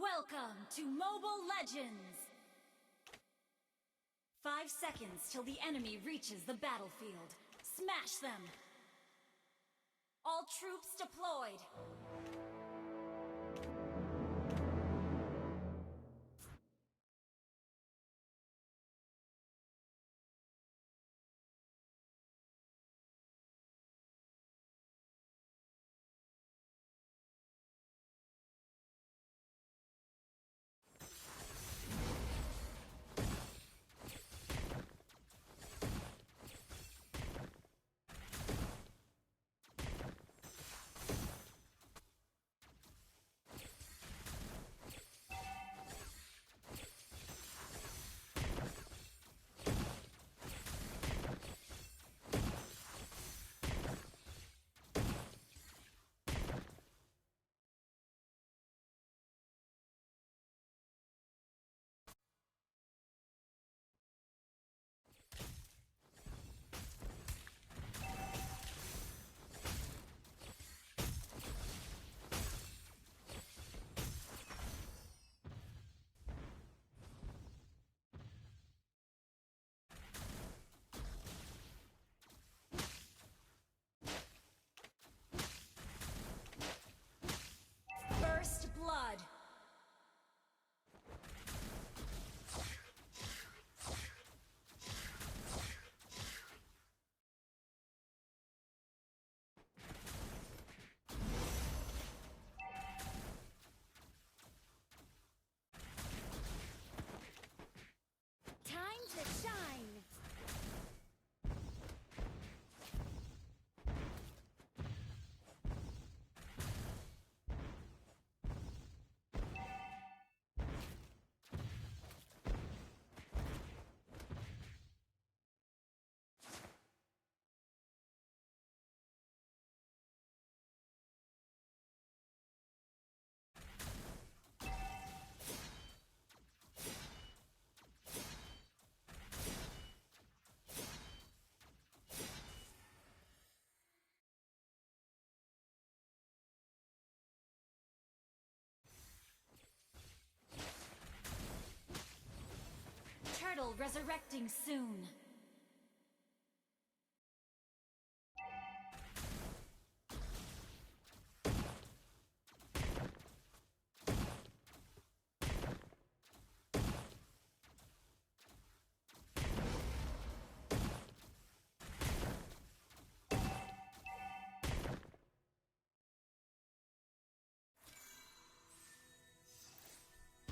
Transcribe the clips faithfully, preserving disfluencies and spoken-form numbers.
Welcome to Mobile Legends! Five seconds till the enemy reaches the battlefield. Smash them! All troops deployed! First blood. Time to shine. Turtle resurrecting soon.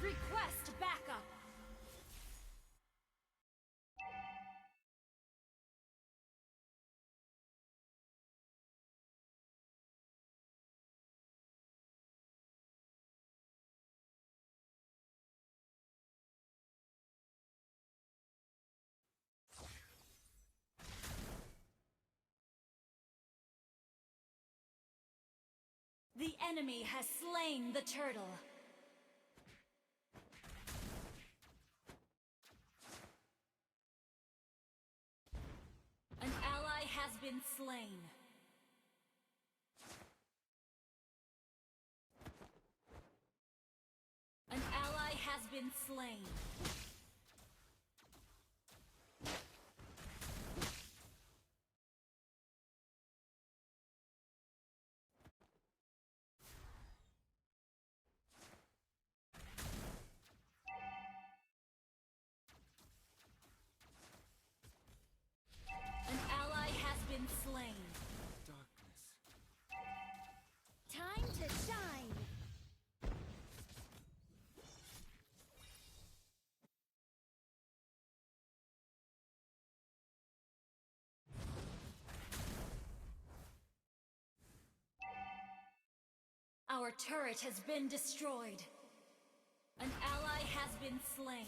Request backup. The enemy has slain the turtle. An ally has been slain. An ally has been slain. An ally has been slain. Darkness. Time to shine. Our turret has been destroyed. An ally has been slain.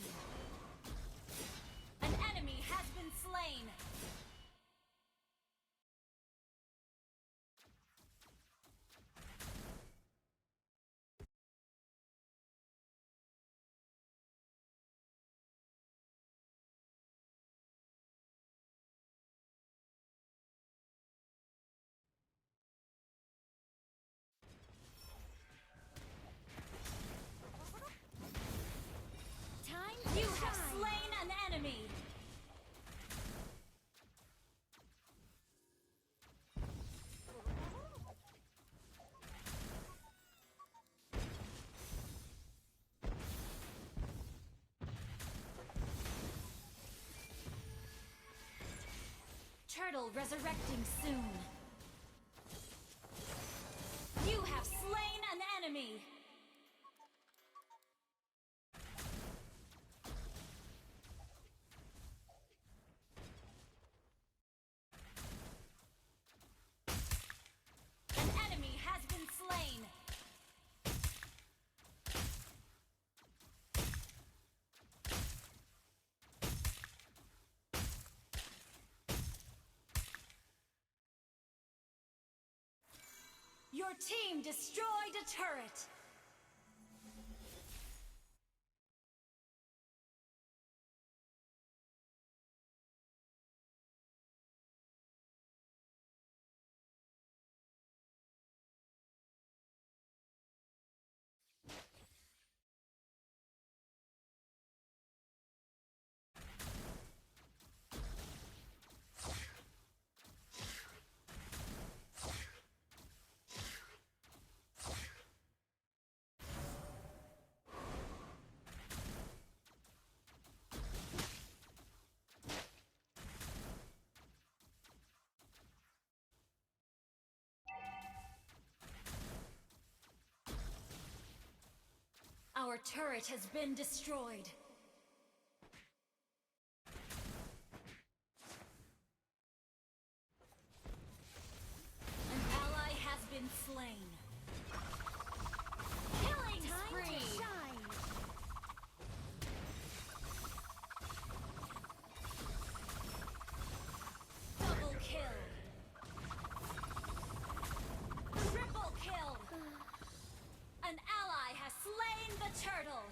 An enemy has been slain. Turtle resurrecting soon. You have slain an enemy. An enemy has been slain. Your team destroyed a turret. Our turret has been destroyed. An ally has been slain. Killing spree! Time to shine. Double kill! Triple kill! An ally has slain the turtle!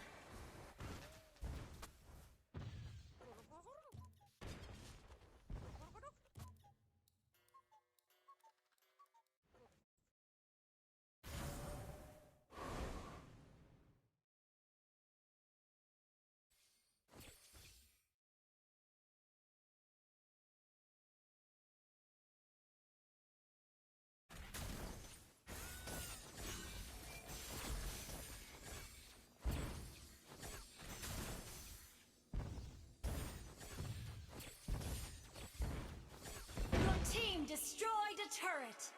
Your team destroyed a turret.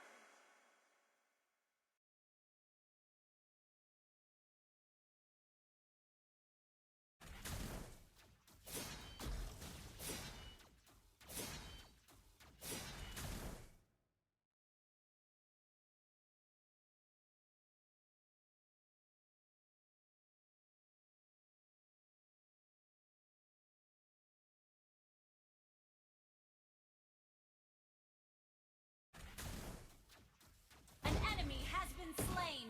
An enemy has been slain.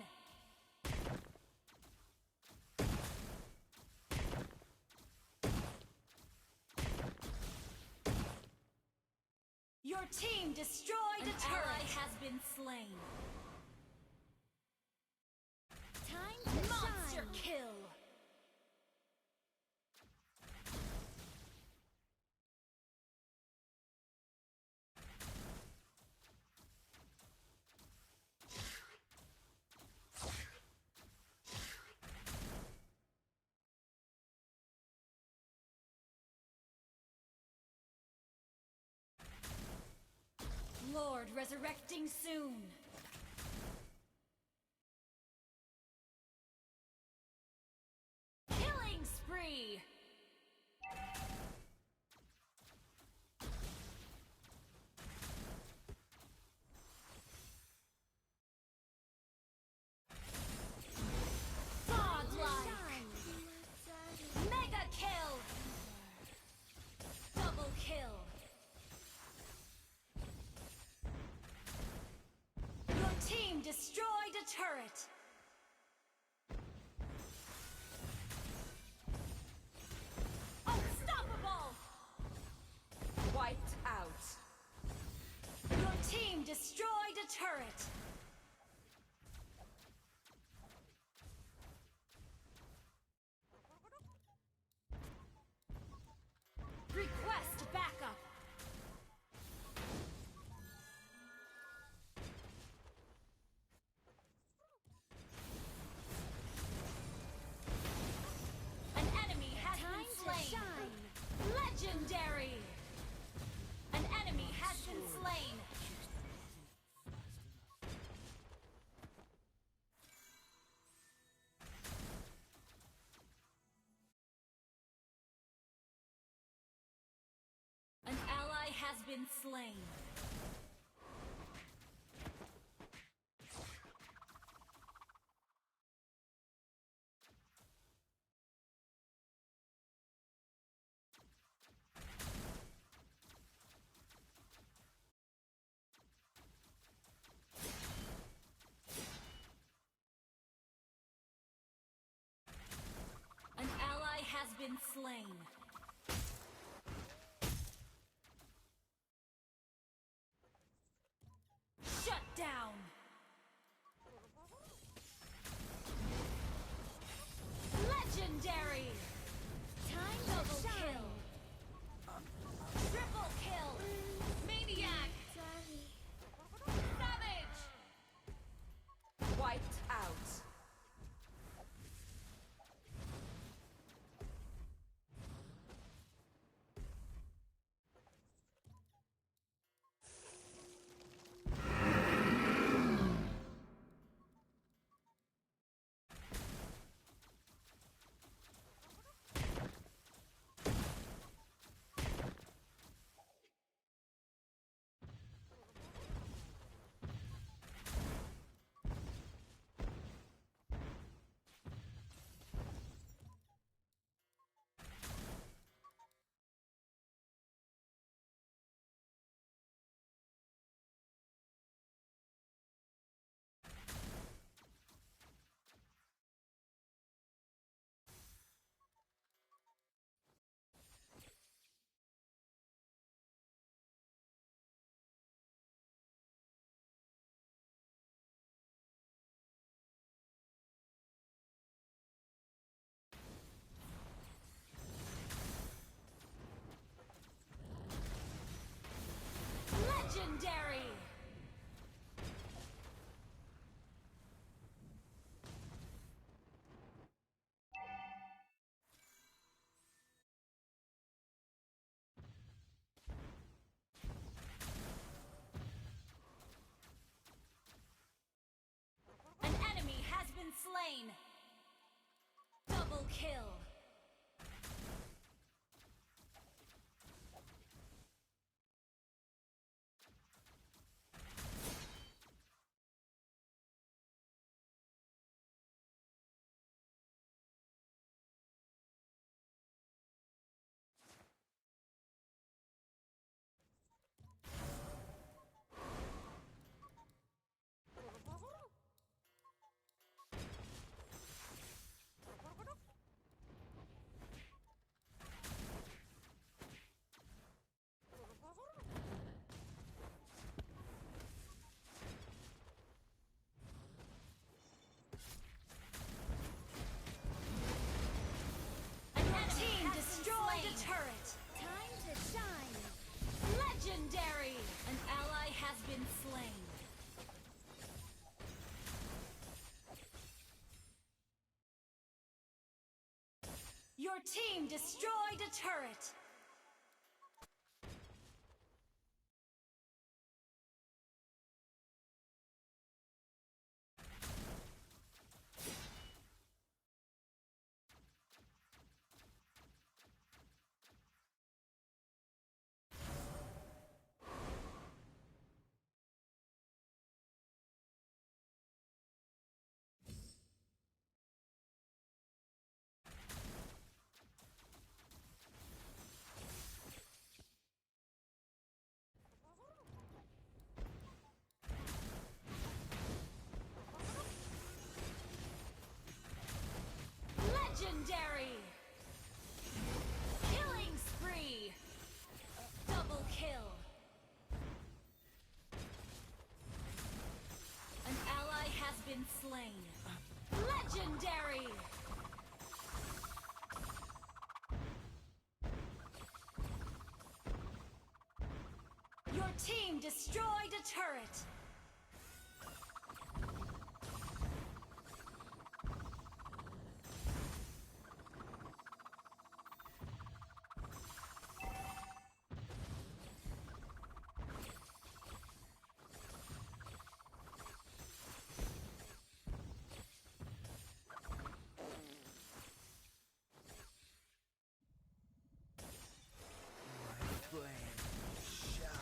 Your team destroyed a turret. An ally has been slain. Time to shine. Monster kill. Lord resurrecting soon. Killing spree! Godlike! Mega kill! Double kill! Your team destroyed a turret! Unstoppable! Wiped out. Your team destroyed a turret! Request backup! Been slain. An ally has been slain. Shut down. Legendary. Time to shine. Kill. Triple kill. Maniac. Savage. Wiped out. Legendary! An enemy has been slain. Double kill. Your team destroyed a turret. Time to shine. Legendary! An ally has been slain. Your team destroyed a turret. Legendary! Killing spree! Double kill! An ally has been slain. Legendary! Your team destroyed a turret. My flame shall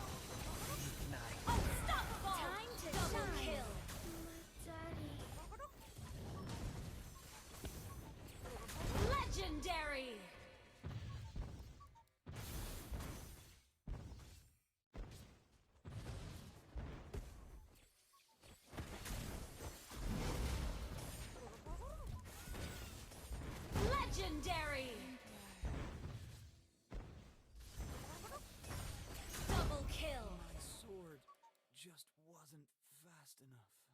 Just enough.